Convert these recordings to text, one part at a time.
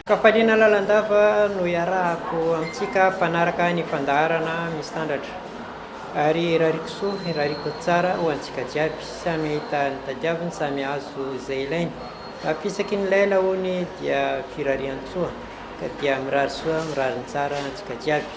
Kafaliana lalandava no iarahako amintsika mpanaraka ny fandaharana Misandratra. Ary irariako soa, irariako tsara ho antsika jiaby. Samy hahita ny tadiaviny, samy hahazo izay ilainy. Fisaky ny lela hono dia firarian-tsoa, ka dia mirary soa, mirary ny tsara antsika jiaby.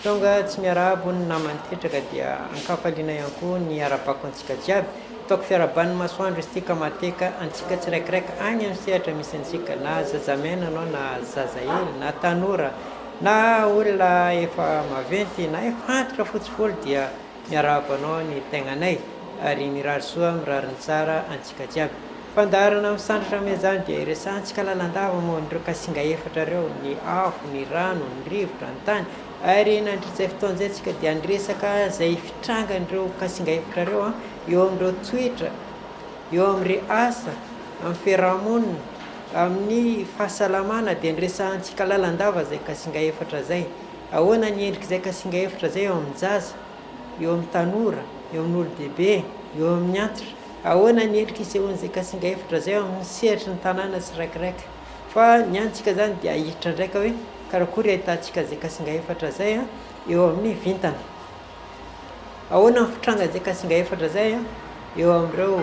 Tonga tsy miarahaba hono ny naman'ny tetraka dia ankafaliana ihany koa ny arabako antsika jiaby. Ataoko fiarahaban'ny masoandro izy ity ka mahateka antsika tsiraikiraiky any amin'ny sehatra misy antsika na zazamena anao na zazahely na tanora na olona efa maventy na efa antitra fotsy volo dia miarahaba anao ny tegnanay ary mirary soa mirary ny tsara antsika jiaby. Fandaharana misandratra amin'izany dia iresahantsika lalandava moa an'ireo kasinga efatra ireo, ny afo, ny rano, ny rivotra, ny tany, ary nandritra izay fotoana izay tsika dia niresaka izay fitrangan'ireo kasinga efatra ireo eo amin'ireo toetra, eo amin'ireo asa, amin'ny fiarahamonina, amin'ny fahasalamana dia niresahantsika lalandava izay kasinga efatra izay. Ahoana ny endrik'izay kasinga efatra izay eo amin-jaza, eo amin'ny tanora, eo amin'ny olon-dehibe, eo amin'ny antitra. Ahoana ny endrika isehoan'izay kasinga efatra izay ao amin'ny sehatry ny tanàna tsiraikiraika? Fa ny antsika izany dia hiditra ndraika hoe karakory ahitantsika izay kasinga efatra izay eo amin'ny vintana. Ahoana ny fitrangan'izay kasinga efatra izay eo amin'ireo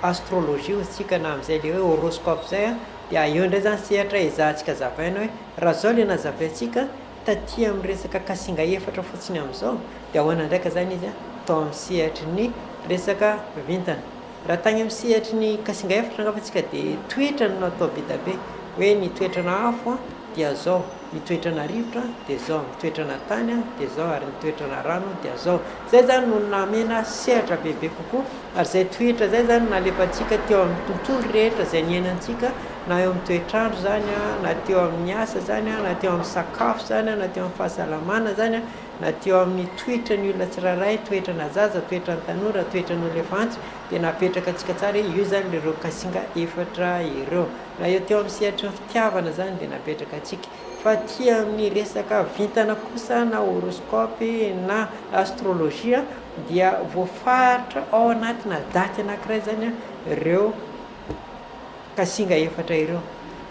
astrologie hozy tsika na amin'izay le hoe horoscope izay dia eo indray izany sehatra ezahantsika azavaina hoe raha izao le nazavaintsika taty amin'ny resaka kasinga efatra fotsiny amin'izao dia ahoana ndraika izany izy tao amin'ny sehatry ny resaka vintana. Raha tany amin'ny sehatry ny kasinga efatra angamba tsika dia toetra no natao be dia be hoe ny toetrana afo dia zao, ny toetrana rivotra dia zao, ny toetrana tany dia zao ary ny toetrana rano dia zao. Izay izany no namena sehatra bebe kokoa ary izay toetra izay izany no nalefantsika teo amin'ny tontolo rehetra izay niainantsika na eo amin'ny toetr'andro izany na teo amin'ny asa izany na teo amin'ny sakafo izany na teo amin'ny fahasalamana izany na teo amin'ny toetran'ny olona tsirairay, toetrana zaza, toetran'ny tanora, toetran'ny olona efa antitra dia napetraka antsika tsara hoe io izany ireo kasinga efatra ireo. Na eo teo amin'ny sehatry ny fitiavana izany dia napetraka antsika. Fa aty amin'ny resaka vintana kosa na horoscope na astrologie dia voafaritra ao anatina daty anankiray izany ireo kasinga efatra ireo.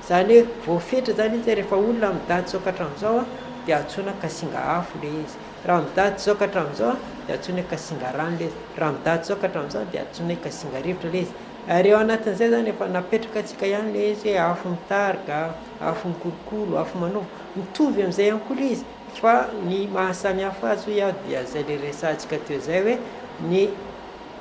Izany hoe voafetra izany izy rehefa olona amin'ny daty izao ka hatramin'izao dia antsoina kasinga afo ilay izy. Raha amin'ny daty izao ka hatramin'izao dia antsoina hoe kasinga rano ilay izy. Raha amin'ny daty izao ka hatramin'izao dia antsoina hoe kasinga rivotra ilay izy. Ary ao anatin'izay izany efa napetraka antsika ihany ilay izy hoe afo mitarika, afo mikolokolo, afo manova. Mitovy amin'izay ihany koa ilay izy fa ny mahasamihafa azy hoy aho dia izay ilay resahantsika teo izay hoe ny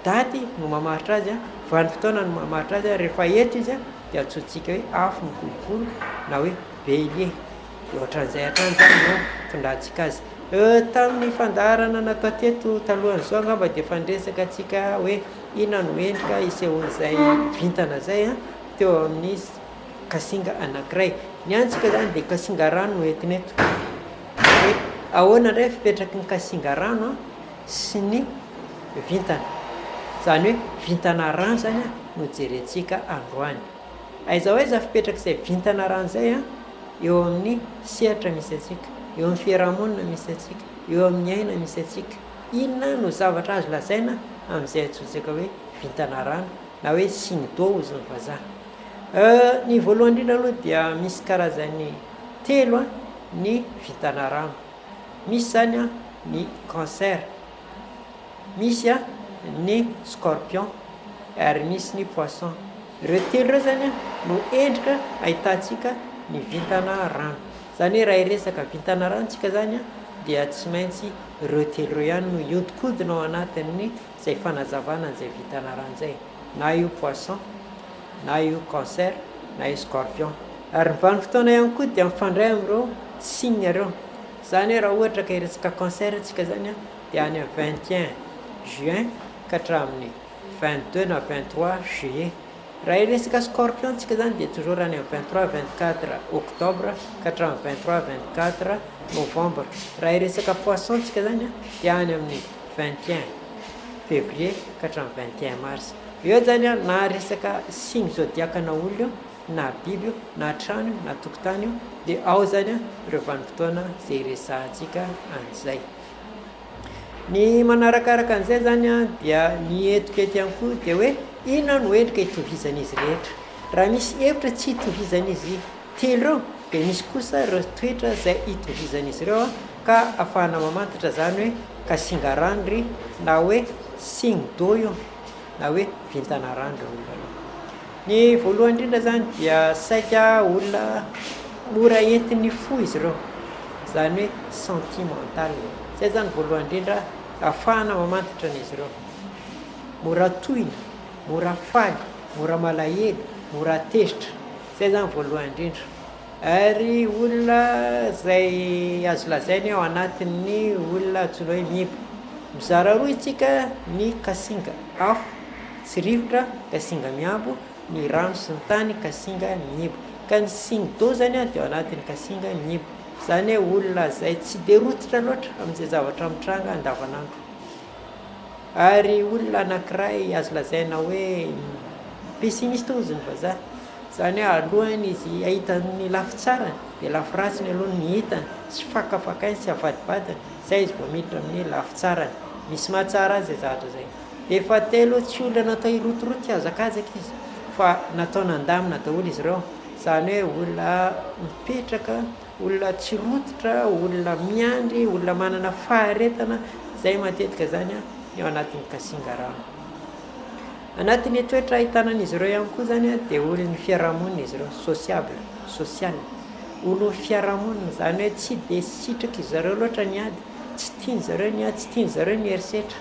Daty no mamaritra azy, vanim-potoana no mamaritra azy, rehefa eto izy dia antsointsika hoe afo mikolokolo na hoe bélier. Dia ohatran'izay hatrany izany no itondrantsika azy. Tamin'ny fandaharana natao teto talohan'izao angamba dia efa niresaka antsika hoe inona no endrika isehoan'izay vintana izay teo amin'ny kasinga anankiray. Ny antsika izany dia kasinga rano no entina eto. Hoe ahoana indray fipetraky ny kasinga rano sy ny vintana. Izany hoe vintana rano izany no jerentsika androany. Aiza ho aiza fipetrak'izay vintana rano izay eo amin'ny sehatra misy antsika, eo amin'ny fiarahamonina misy antsika, eo amin'ny aina misy antsika. Inona no zavatra azo lazaina amin'izay antsointsika hoe vintana rano na hoe signe d'eau hozy ny vazaha. Ny voalohany indrindra aloha dia misy karazany telo ny vintana rano. Misy izany ny cancer, misy ny scorpion ary misy ny poisson. Ireo telo ireo izany no endrika ahitantsika ny vintana rano. Izany hoe raha hiresaka vintana rano isika izany dia tsy maintsy ireo telo ireo ihany no hiodikodina ao anatin'ny izay fanazavana an'izay vintana rano izay, na io poisson na io cancer na io scorpion. Ary ny vanim-potoana ihany koa dia mifandray amin'ireo signe ireo. Izany hoe raha ohatra ka hiresaka cancer isika izany dia any amin'ny 21 juin ka hatramin'ny 22 na 23 juillet. Raha hiresaka scorpion isika izany dia toujours any amin'ny 23, 24 octobre ka hatramin'ny 23, 24 novembre. Raha hiresaka poisson isika izany dia any amin'ny 21 février ka hatramin'ny 21 mars. Eo izany na resaka signe zodiac na olona io na biby io na trano io na tokotany io dia ao izany ireo vanim-potoana izay iresahantsika an'izay. Ny manarakaraka an'izay izany dia ny entiko eto ihany koa dia hoe inona no endrika itovizan'izy rehetra. Raha misy hevitra tsy itovizan'izy telo ireo. Dia misy kosa ireo toetra izay itovizan'izy ireo ka ahafahana mamantatra izany hoe kasinga rano ry na hoe signe d'eau io na hoe vintana rano ireo olona ireo. Ny voalohany indrindra izany dia saika olona mora entin'ny fo izy ireo, izany hoe sentimental. Izay izany voalohany indrindra ahafahana mamantatra an'izy ireo. Mora tohina, mora faly, mora malahelo, mora tezitra. Izay izany voalohany indrindra. Ary olona izay azo lazaina hoe ao anatin'ny olona antsoina hoe miiba. Mizara roa isika ny kasinga afo sy rivotra, kasinga miabo, ny rano sy ny tany, kasinga miiba. Ka ny signe d'eau izany dia ao anatin'ny kasinga miiba. Izany hoe olona izay tsy dia rototra loatra amin'izay zavatra mitranga andavanandro. Ary olona anankiray azo lazaina hoe pessimiste hozy ny vazaha. Izany hoe alohan'ny izy hahita ny lafy tsarany dia lafy ratsiny aloha no hitany sy fakafakainy sy avadibadiny izay izy vao miditra amin'ny lafy tsarany. Misy mahatsara azy izay zavatra izay. Dia fahatelo, tsy olona natao hirotoroto hihazakazaka izy fa natao nandamina daholo izy ireo. Izany hoe olona mipetraka, olona tsy rototra, olona miandry, olona manana faharetana, izay matetika izany ny ao anatin'ny kasinga rano. Anatin'ny toetra ahitana an'izy ireo ihany koa izany dia olon'ny fiarahamonina izy ireo, sociable, social. Olon'ny fiarahamonina, izany hoe tsy dia sitrak'izy zareo loatra ny ady, tsy tian'izy zareo ny ady, tsy tian'izy zareo ny herisetra.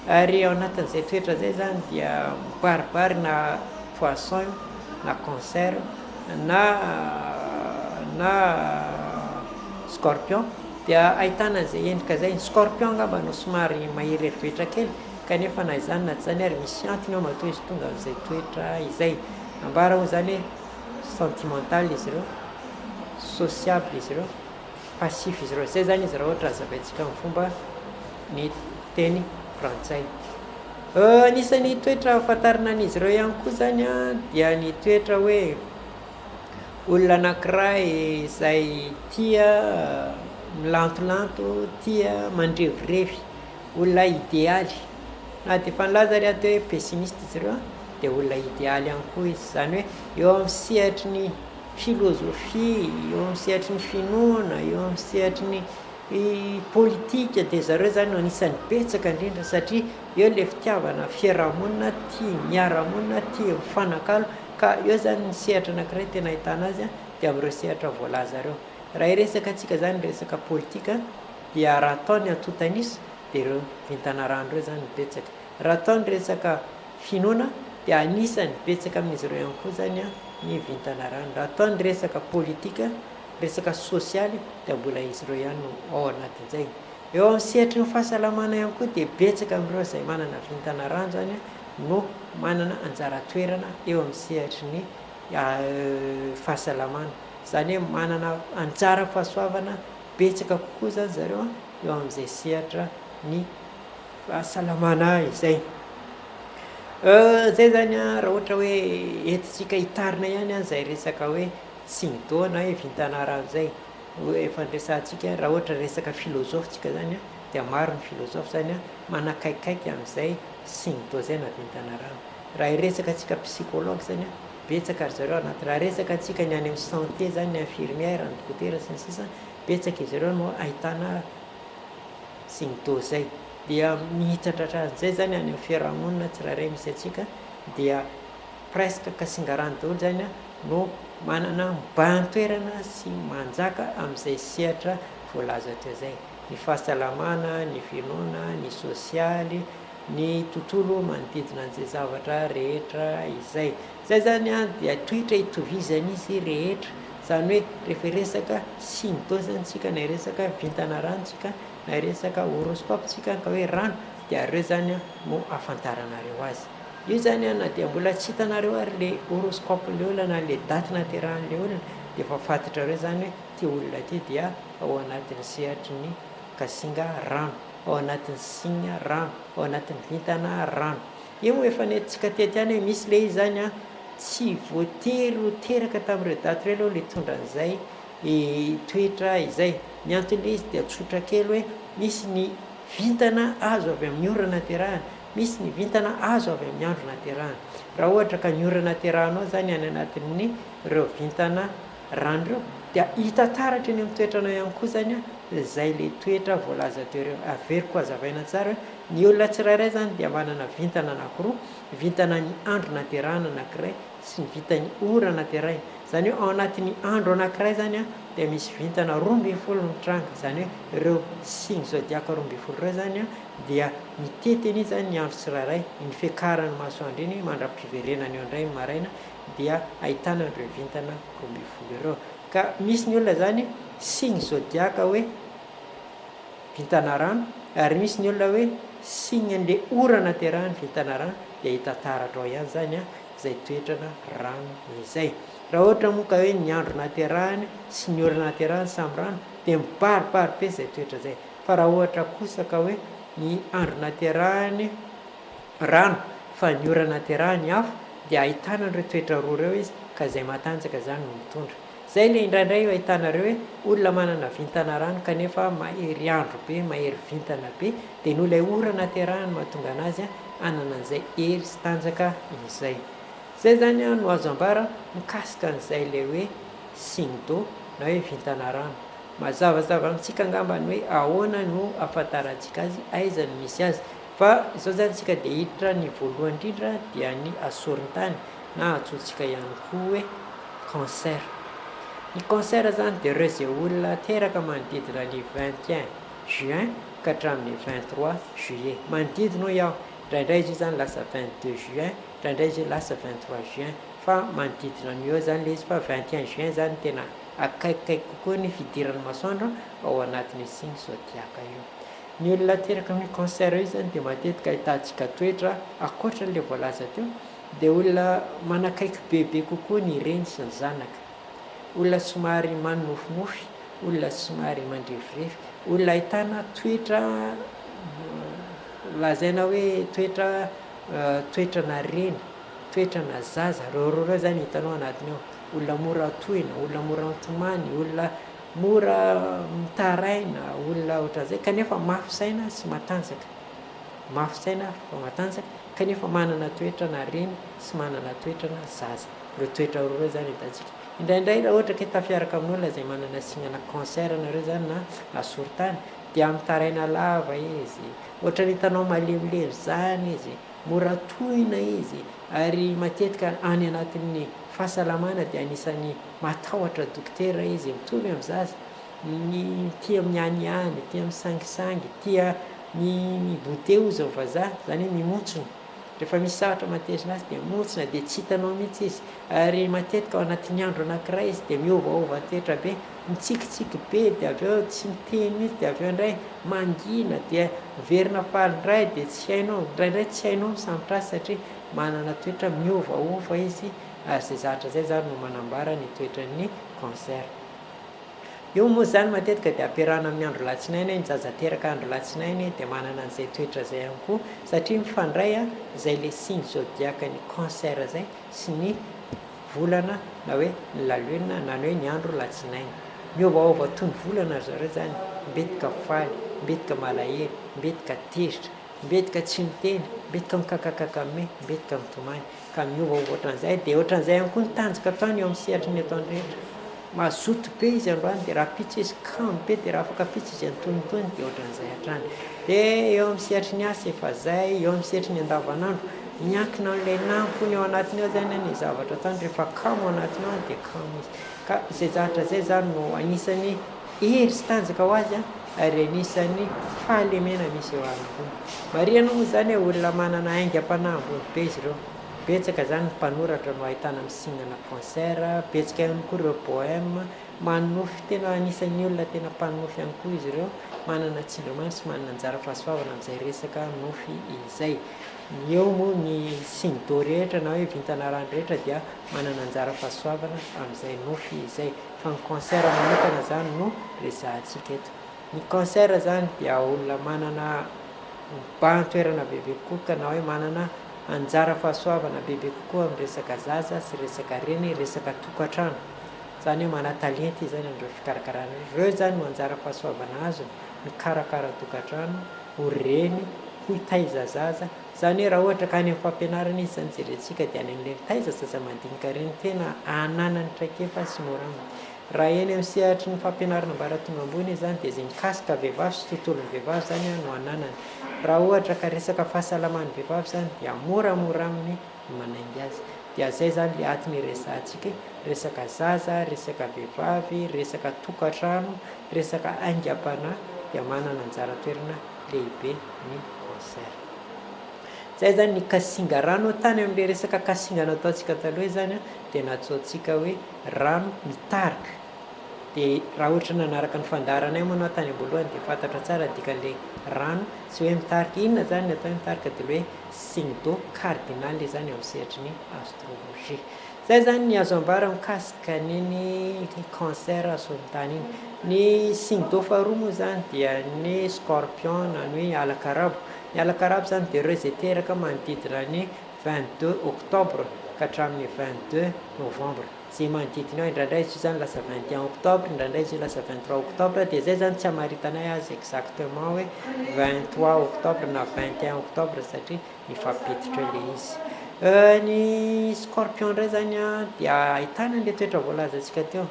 Ary ao anatin'izay toetra izay izany dia mibaribary na poisson io, na cancer na na scorpion dia ahitana an'izay endrika izay. Ny scorpion angamba no somary maherihery toetra kely. Kanefa na izany na tsy izany ary misy antony ao matoa izy tonga amin'izay toetra izay. Ambara moa izany hoe sentimental izy ireo, sociable izy ireo, passif izy ireo. Izay izany izy raha ohatra hazavaintsika amin'ny fomba ny teny frantsay. Anisan'ny toetra ahafantarana an'izy ireo ihany koa izany dia ny toetra hoe olona anankiray izay tia milantolanto, tia mandrevirevy. Olona idealy. Na dia efa nilaza ary aho teo hoe pessimiste izy ireo dia olona idealy ihany koa izy. Izany hoe eo amin'ny sehatry ny filozofia, eo amin'ny sehatry ny finoana, eo amin'ny sehatry ny politika dia zareo izany no anisan'ny betsaka indrindra satria eo ilay fitiavana fiarahamonina, tia miara-monina, tia mifanakalo ka eo izany ny sehatra anankiray tena ahitana azy dia amin'ireo sehatra voalaza ireo. Raha hiresaka antsika izany resaka politika dia raha atao ny antontan'isa dia ireo vintana rano ireo izany no betsaka. Raha atao ny resaka finoana dia anisany betsaka amin'izy ireo ihany koa izany ny vintana rano. Raha atao ny resaka politika, resaka sosialy dia mbola izy ireo ihany no ao anatin'izay. Eo amin'ny sehatry ny fahasalamana ihany koa dia betsaka amin'ireo izay manana vintana rano izany no manana anjara toerana eo amin'ny sehatry ny fahasalamana. Izany hoe manana anjara fahasoavana Betsaka kokoa izany zareo eo amin'izay sehatra ny fahasalamana izay. Izay izany an, raha ohatra hoe entintsika hitarina ihany an izay resaka hoe signe d'eau na hoe vintana rano izay, hoe efa niresahantsika raha ohatra resaka philosophe tsika izany an, dia maro ny philosophe izany an manakaikaiky amin'izay signe d'eau izay na vintana rano. Raha hiresaka antsika psychologue izany an, Betsaka ry zareo anaty raha resaka antsika ny any amin'ny santé zany ny infirmière, ny dokotera sy ny sisa betsaka izy ireo no ahitana signe d'eau zay. Dia mihitatra hatramin'izay zany any amin'ny fiarahamonina tsirairay misy antsika dia presque kasingarano daholo zany no manana mibahan-toerana sy manjaka amin'izay sehatra voalaza teo izay. Ny fahasalamana, ny finoana, ny sosialy, ny tontolo manodidina an'izay zavatra rehetra izay. Izay izany dia toetra itovizan'izy rehetra. Izany hoe rehefa hiresaka signe d'eau izany isika na hiresaka vintana rano isika na hiresaka horoscope isika ka hoe rano dia ireo izany no ahafantaranareo azy. Io izany na dia mbola tsy hitanareo ary ilay horoscope-n'ilay olona na ilay daty nahaterahan'ilay olona dia efa fantatrareo izany hoe ity olona ity dia ao anatin'ny sehatry ny kasinga rano. ao anatin'ny signe rano, ao anatin'ny vintana rano. Io moa efa nentintsika teto ihany hoe misy ilay izy izany an, tsy voatery ho teraka tamin'ireo daty ireo aloha ilay hitondra an'izay toetra izay. Ny anton'ilay izy dia tsotra kely hoe misy ny vintana azo avy amin'ny ora naterahana, misy ny vintana azo avy amin'ny andro naterahana. Raha ohatra ka ny ora naterahanao izany any anatin'ny ireo vintana rano ireo dia. Dia hita taratra eny amin'ny toetranao ihany koa izany izay ilay toetra voalaza teo ireo. Averiko hazavaina tsara hoe ny olona tsirairay izany dia manana vintana anankiroa, vintana ny andro naterahana anankiray sy ny vitan'ny ora naterahina. Izany hoe ao anatin'ny andro anankiray izany dia misy vintana 12 mitranga. Izany hoe ireo signe zodiac 12 ireo izany dia mitety an'iny izany ny andro tsirairay, iny fiakaran'ny masoandro iny mandra-piverenany eo indray ny maraina dia ahitana an'ireo vintana 12 ireo. Ka misy ny olona izany signe zodiac hoe vintana rano ary misy ny olona hoe signe an'ilay ora naterahany vintana rano dia hita taratra ao ihany izany izay toetrana rano izay. Raha ohatra moa ka hoe ny andro naterahany sy ny ora naterahany samy rano dia mibaribary be izay toetra izay. Fa raha ohatra kosa ka hoe ny andro naterahany rano fa ny ora naterahany afo dia ahitana an'ireo toetra roa ireo izy ka izay matanjaka izany no mitondra. Izay ilay indraindray ahitanareo hoe olona manana vintana rano kanefa mahery andro be, mahery vintana be dia noho ilay ora naterahany mahatonga anazy hanana an'izay hery sy tanjaka izay. Izay izany no azo ambara mikasika an'izay ilay hoe signe d'eau na hoe vintana rano. Mazavazava amintsika angamba ny hoe ahoana no ahafantarantsika azy, aiza no misy azy. Fa izao izany isika dia hiditra ny voalohany indrindra dia ny asorin-tany na antsointsika ihany koa hoe cancer. Ny cancer izany dia ireo izay olona teraka manodidina ny 21 juin ka hatramin'ny 23 juillet. Manodidina hoy aho, indraindray izy io izany lasa 22 juin, indraindray izy io lasa 23 juin, fa manodidina an'io eo izany ilay izy fa 21 juin izany no tena akaikikaiky kokoa ny fidiran'ny masoandro ao anatin'io signe zodiac io. Ny olona teraka amin'io cancer io izany dia matetika ahitantsika toetra ankoatra an'ilay voalaza teo dia olona manakaiky bebe kokoa ny reny sy ny zanaka. Olona somary manonofinofy, olona somary mandrevirevy, olona ahitana toetra lazaina hoe toetra toetrana reny, toetrana zaza, ireo roa ireo izany hitanao anatiny ao. Olona mora tohina, olona mora mitomany, olona mora mitaraina, olona ohatran'izay kanefa mafy saina sy matanjaka, mafy saina fa matanjaka kanefa manana toetrana reny sy manana toetrana zaza. Ireo toetra roa ireo izany hitantsika. Indraindray raha ohatra ka tafiaraka amin'olona izay manana signana cancer nareo izany na asorotany dia mitaraina lava izy, ohatran'ny hitanao malemilemy izany izy, mora tohina izy ary matetika any anatin'ny fahasalamana dia anisan'ny matahotra dokotera izy, mitovy amin'ny zaza, ny tia mianiany, tia misangisangy, tia mi-mibote hozy ny vazaha, izany hoe mimontsona, rehefa misy zavatra mahatezitra azy dia mimontsona dia tsy hitanao mihitsy izy ary matetika ao anatin'ny andro anankiray izy dia miovaova toetra be, mitsikitsiky be dia avy eo tsy miteny mihitsy dia avy eo indray mangina dia miverina faly indray dia tsy hainao, indraindray tsy hainao misambotra azy satria manana toetra miovaova izy ary izay zavatra izay izany no manambara ny toetran'ny cancer. Io moa izany matetika dia ampiarahana amin'ny andro latsinainy hoe ny zaza teraka andro latsinainy dia manana an'izay toetra izay ihany koa satria mifandray izay ilay signe zodiac-n'ny cancer izay sy ny volana na hoe ny la lune na ny hoe ny andro latsinainy. Miovaova toy ny volana ry zareo izany, mbetika faly, mbetika malahelo, mbetika tezitra, mbetika tsy miteny, mbetika mikakakakame, mbetika mitomany. Ka miovaova ohatran'izay, dia ohatran'izay ihany koa ny tanjaka ataony eo amin'ny sehatry ny ataony rehetra. Mazoto be izy androany dia rahampitso izy kamo be dia raha afaka ampitso izy antonontonony dia ohatran'izay hatrany. Dia eo amin'ny sehatry ny asa efa izay, eo amin'ny sehatry ny andavanandro, miankina amin'ilay nampony ao anatiny ao izany ny zavatra ataony, rehefa kamo ao anatiny ao dia kamo izy. Ka izay zavatra izay izany no anisan'ny hery sy tanjaka ho azy ary anisan'ny fahalemena misy eo aminy koa. Marihana moa izany hoe olona manana aingam-panahy ambony be izy ireo. Betsaka izany ny mpanoratra no ahitana amin'ny signe-na cancer, betsaka ihany koa ireo poème, manonofy, tena anisan'ny olona tena mpanonofy ihany koa izy ireo, manana tsindrimandry sy manana anjara fahasoavana amin'izay resaka nofy izay. Ny eo moa ny signe d'eau rehetra na hoe vintana rano rehetra dia manana anjara fahasoavana amin'izay nofy izay. Fa ny cancer manokana izany no resahantsika eto. Ny cancer izany dia olona manana mibahan-toerana bebe kokoa ka na hoe manana anjara fahasoavana bebe kokoa amin'ny resaka zaza sy resaka reny, resaka tokantrano. Izany hoe manan-talenta izy izany amin'ireo fikarakarana ireo. Ireo izany no anjara fahasoavana azony, mikarakara tokantrano, ho reny, ho hitaiza zaza. Izany hoe raha ohatra ka any amin'ny fampianarana izy izany jerentsika dia any amin'ilay mitaiza zaza mandinika ireny tena ananany traikefa sy mora aminy. Raha eny amin'ny sehatry ny fampianarana ambaratonga ambony izy izany dia izay mikasika vehivavy sy tontolon'ny vehivavy izany no ananany. Raha ohatra ka resaka fahasalaman'ny vehivavy izany dia moramora aminy ny manainga azy. Dia izay izany ilay antony iresahantsika hoe resaka zaza, resaka vehivavy, resaka tokantrano, resaka aingam-panahy dia manana anjara toerana lehibe ny cancer. Izay izany ny kasinga rano, tany amin'ilay resaka kasinga nataontsika taloha izany dia nantsointsika hoe rano mitarika. Dia raha ohatra nanaraka ny fandaharanay moa ianao tany am-boalohany dia fantatrao tsara ny dikan'ilay rano sy hoe mitarika. Inona izany ny atao hoe mitarika dia ilay hoe signe d'eau cardinal izany eo amin'ny sehatry ny astrologie. Izay izany ny azo ambara mikasika an'iny cancer solitany iny. Ny signe d'eau faharoa moa izany dia ny scorpion na ny hoe alakarabo. Ny alakarabo izany dia ireo izay teraka manodidina ny 22 octobre ka hatramin'ny 22 novembre. Izay manodidina eo, indraindray izy io izany lasa 21 octobre, indraindray izy io lasa 23 octobre, dia izay izany tsy hamaritanay azy exactement hoe 23 octobre na 21 octobre satria mifampiditra eo ilay izy. Ny scorpion indray izany an, dia ahitana an'ilay toetra voalazantsika teo,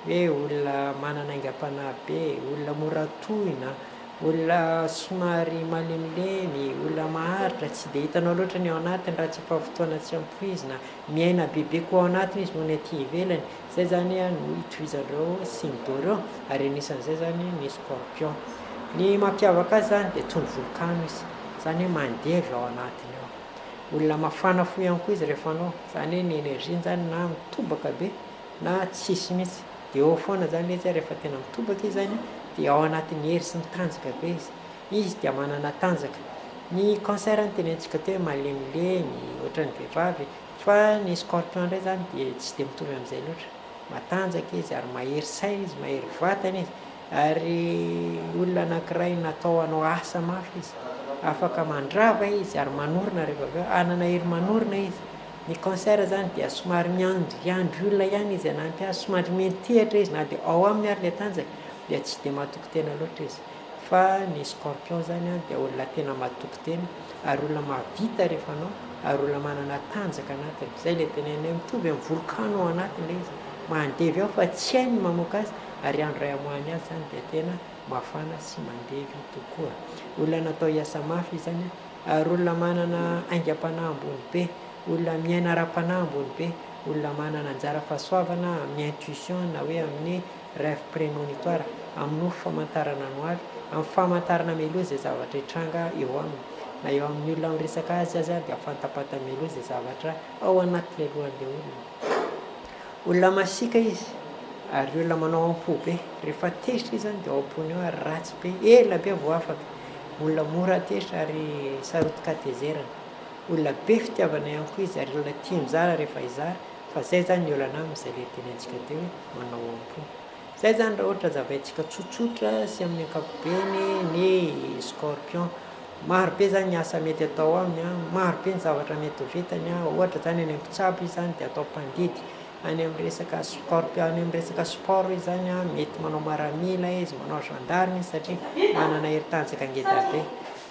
hoe olona manana aingam-panahy be, olona mora tohina, olona somary malemilemy, olona maharitra, tsy dia hitanao loatra ny ao anatiny raha tsy efa fotoana tsy ampoizina, miaina bebe koa ao anatiny izy noho ny aty ivelany, izay izany no itovizan'ireo signe d'eau ireo, ary anisan'izay izany ny scorpion. Ny mampiavaka azy izany dia toy ny volokano izy, izany hoe mandevy ao anatiny ao. Olona mafana fo ihany koa izy rehefa anao, izany hoe ny énergie-ny izany na mitobaka be na tsisy mihitsy. Dia eo foana izany ilay izy rehefa tena mitobaka izy izany dia ao anatin'ny hery sy ny tanjaka be izy. Izy dia manana tanjaka. Ny cancer no tenenitsika teo hoe malemilemy ohatran'ny vehivavy fa ny scorpion indray izany dia tsy dia mitovy amin'izay loatra. Matanjaka izy ary mahery saina izy, mahery vatana izy ary olona anankiray natao hanao asa mafy izy. Afaka mandrava izy ary manorina rehefa avy eo, hanana hery manorina izy. Ny cancer zany dia somary miandriandry olona ihany izy hanampy azy, somary miantehitra izy na dia ao aminy ary ilay tanjaka dia tsy dia matoky tena loatra izy. Fa ny scorpion zany an dia olona tena matoky tena ary olona mahavita rehefa anao ary olona manana tanjaka anatiny. Izay ilay tenenina hoe mitovy amin'ny volokano ao anatiny ilay izy, mandevy ao fa tsy hainy ny mamoaka azy ary andro iray amoahany azy izany dia tena mafana sy mandevy tokoa. Olona natao hiasa mafy izy zany an. Ary olona manana aingam-panahy ambony be, olona miaina ara-panahy ambony be, olona manana anjara fahasoavana amin'ny intuition na hoe amin'ny rêve prémonitoire, amin'ny nofy famantarana ny hoavy, amin'ny famantarana mialoha izay zavatra hitranga eo aminy, na eo amin'ny olona miresaka azy aza dia fantapantany mialoha izay zavatra ao anatin'ilay lohan'ilay olona. Olona masiaka izy ary olona manao am-po be, rehefa tezitra izy izany dia ao am-pony ao ary ratsy be, ela be vao afaka. Olona mora tezitra ary sarotin-katezerana. Olona be fitiavana ihany koa izy ary olona tia mizara rehefa hizara fa zay zany ny olana aminy zay le tenentsika teo hoe manao am-po. Zay zany raha ohatra azavaintsika tsotsotra sy amin'ny ankapobeny ny scorpion. Maro be zany ny asa mety atao aminy an, maro be ny zavatra mety ho vitany an, ohatra zany any amin'ny mpitsabo izy zany dia atao mpandidy. Any amin'ny resaka scorp any amin'ny resaka sport izy zany an, mety manao maramila izy, manao gendarme izy satria manana hery tanjaka ngeda be.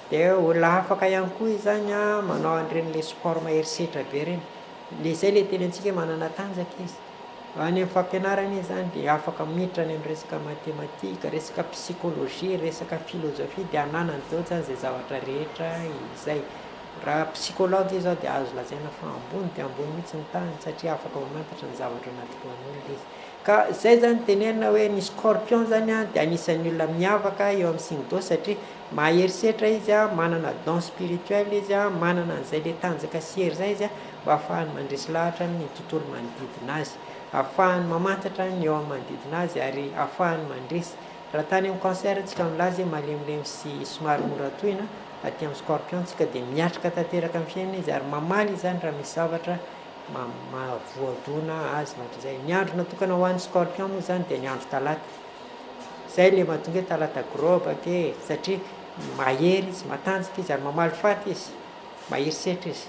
Dia olona afaka ihany koa izy zany an, manao an'ireny le sport mahery setra be ireny. Le zay le tenentsika hoe manana tanjaka izy. Any amin'ny fampianarana izy zany dia afaka miditra any amin'ny resaka matematika, resaka psychologie, resaka philosophie dia ananany daholo zany izay zavatra rehetra izay. Raha psychologue izy zao dia azo lazaina fa ambony dia ambony mihitsy ny tahany satria afaka mamantatra ny zavatra ao anaty lohan'olona izy. Ka zay zany tenenina hoe ny scorpion zany an dia anisan'ny olona miavaka eo amin'ny signe d'eau satria mahery setra izy an, manana don spirituel izy an, manana an'izay le tanjaka sy hery zay izy an mba ahafahany mandresy lahatra ny tontolo manodidina azy, ahafahany mamantatra ny eo amin'ny manodidina azy ary ahafahany mandresy. Raha tany amin'ny cancer tsika milaza hoe malemilemy sy somary mora tohina, aty amin'ny scorpion tsika dia miatrika tanteraka ny fiainana izy ary mamaly izy zany raha misy zavatra mahavoadona azy na ohatran'izay. Ny andro natokana ho an'ny scorpion moa zany dia ny andro talata. Zay le mahatonga hoe talata grobaka e, satria mahery izy, matanjaka izy ary mamaly faty izy, mahery setra izy.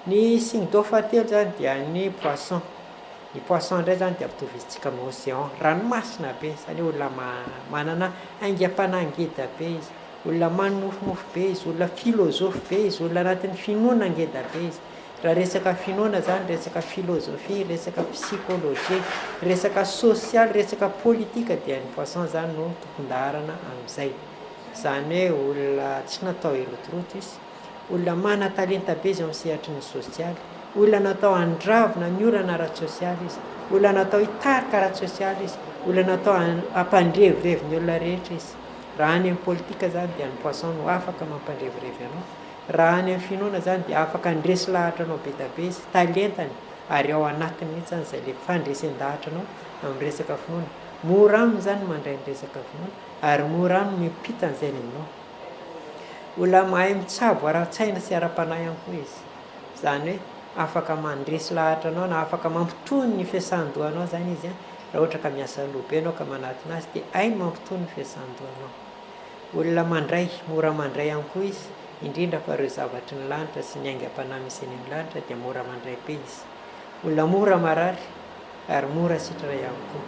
Ny signe d'eau fahatelo zany dia ny poisson. Ny poisson indray zany dia ampitovizintsika amin'ny océan, ranomasina be, zany hoe olona manana aingam-panahy ngeda be izy, olona manonofinofy be izy, olona filozofy be izy, olona anatin'ny finoana ngeda be izy. Raha resaka finoana izany, resaka filozofia, resaka psychologie, resaka sosialy, resaka politika dia ny poisson izany no tompon-daharana amin'izay. Izany hoe olona tsy natao hirotoroto izy, olona manan-talenta be izy eo amin'ny sehatry ny sosialy, olona natao handravona ny olana ara-tsosialy izy, olona natao hitarika ara-tsosialy izy, olona natao hampandrevirevy ny olona rehetra izy. Raha any amin'ny politika izany dia ny poisson no afaka mampandrevirevy anao. Raha any amin'ny finoana izany dia afaka handresy lahatra anao be da be izy, talentany ary ao anatiny mihitsy izany izay ilay fandresen-dahatra anao amin'ny resaka finoana. Mora aminy izany ny mandray ny resaka finoana ary mora aminy ny miampita an'izay any aminao. Olona mahay mitsabo ara-tsaina sy ara-panahy ihany koa izy. Izany hoe afaka mandresy lahatra anao na afaka mampitony ny fiasan-dohanao izany izy raha ohatra ka miasa loha be ianao ka manatona azy dia hainy mampitony ny fiasan-dohanao. Olona mandray, mora mandray ihany koa izy, indrindra fa ireo zavatry ny lanitra sy ny aingam-panahy misy eny amin'ny lanitra dia mora mandray be izy. Olona mora marary ary mora sitrana ihany koa.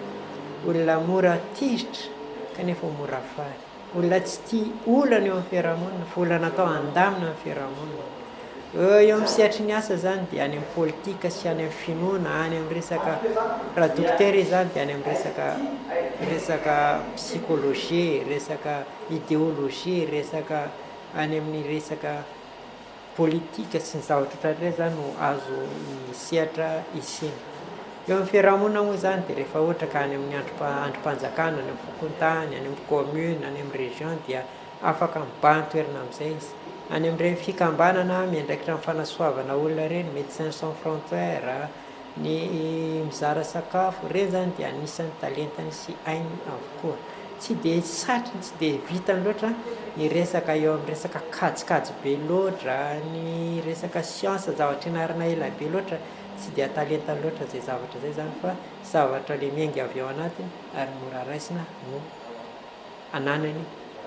Olona mora tezitra kanefa mora faly. Olona tsy tia olana eo amin'ny fiarahamonina fa olona natao handamina ny fiarahamonina. Eo amin'ny sehatry ny asa izany dia any amin'ny politika sy any amin'ny finoana, any amin'ny resaka, raha dokotera izy izany dia any amin'ny resaka resaka psychologie, resaka idéologie, resaka any amin'ny resaka politika sy ny zavatra ohatran'ireny izany no azo ny sehatra isiana. Eo amin'ny fiarahamonina moa izany dia rehefa ohatra ka any amin'ny andrim-panjakana, any amin'ny fokontany, any amin'ny commune, any amin'ny région dia Afaka mibahan-toerana amin'izay izy. Any amin'ireny fikambanana miandraikitra ny fanasoavana olona ireny, Médecins sans frontières, ny mizara sakafo, ireny izany dia anisan'ny talentany sy hainy avokoa. Tsy dia satriny, tsy dia vitany loatra ny resaka eo amin'ny resaka kajikajy be loatra, ny resaka siansa, zavatra ianarana ela be loatra, tsy dia talentany loatra izay zavatra izay izany fa zavatra ilay miainga avy ao anatiny ary mora raisina no ananany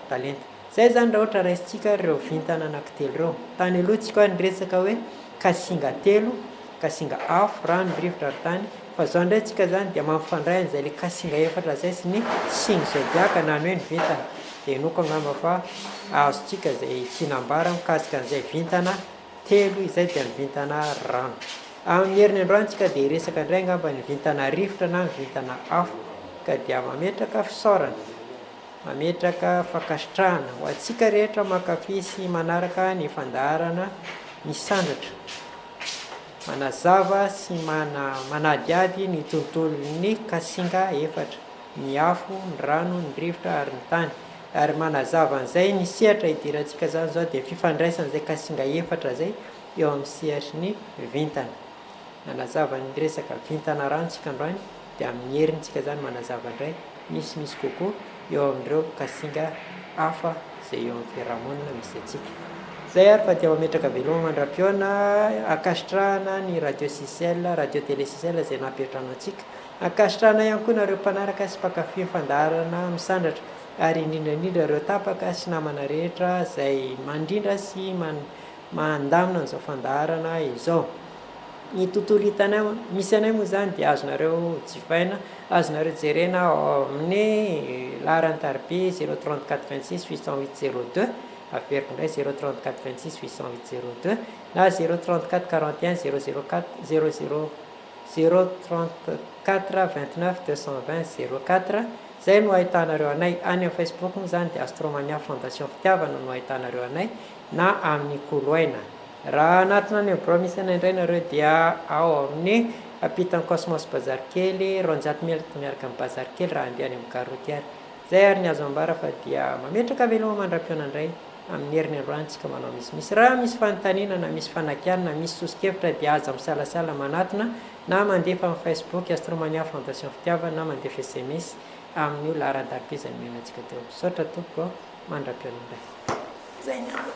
talenta. Izay izany raha ohatra raisintsika ireo vintana anankitelo ireo. Tany aloha tsika niresaka hoe kasinga telo, kasinga afo, rano, rivotra ary tany, fa izao indray tsika izany dia mampifandray an'izay ilay kasinga efatra izay sy ny signe zodiac na ny hoe ny vintana. Dia inoako angamba fa azontsika izay tiana ambara mikasika an'izay vintana telo izay dia ny vintana rano. Amin'ny heriny androany tsika dia hiresaka indray angamba ny vintana rivotra na ny vintana afo ka dia mametraka fisaorana, mametraka fankasitrahana ho antsika rehetra mankafy sy manaraka ny fandaharana Misandratra, manazava sy manadihady ny tontolon'ny kasinga efatra, ny afo, ny rano, ny rivotra ary ny tany. Ary manazava an'izay ny sehatra idirantsika izany izao dia fifandraisan'izay kasinga efatra izay eo amin'ny sehatry ny vintana. Nanazava ny resaka vintana rano tsika androany dia amin'ny heriny tsika izany manazava indray misimisy kokoa eo amin'ireo kasinga hafa izay eo amin'ny fiarahamonina misy antsika. Izay ary fa dia mametraka veloma mandra-pihaona, ankasitrahana ny Radio Sicel, Radio Télé Sicel izay nampiantrano antsika. Ankasitrahana ihany koa nareo mpanaraka sy mpankafy ny fandaharana misandratra ary indrindra indrindra ireo tapaka sy namana rehetra izay mandrindra sy mandamina an'izao fandaharana izao. Ny tontolo hitanay misy anay moa izany dia azonareo jifaina, azonareo jerena ao amin'ny laharan-tariby zéro 34 26 808 02, averiko indray zéro 34 26 808 02 na zéro 34 41 004 00 zéro 34 29 220 04, izay no ahitanareo anay. Any amin'ny Facebook moa izany dia Astromania Fondation Fitiavana no ahitanareo anay na amin'ny Koloaina. Raha hanatona any amin'ny birao misy anay indray nareo dia ao amin'ny ampitan'ny Cosmos Bazary Kely, 200 mètres miaraka amin'ny Bazary Kely raha handeha any amin'ny gare routière. Izay ary ny azo ambara fa dia mametraka veloma mandra-pihaona indray. Amin'ny heriny androany tsika manao misimisy. Raha misy fanontaniana na misy fanakianana, misy soso-kevitra dia aza misalasala manatona na mandefa amin'ny Facebook Astromania Fondation Fitiavana na mandefa sms amin'io laharan-tarika izay nomena antsika teo. Misaotra tompoko ô! Mandra-pihaona indray. Zay ny ahy.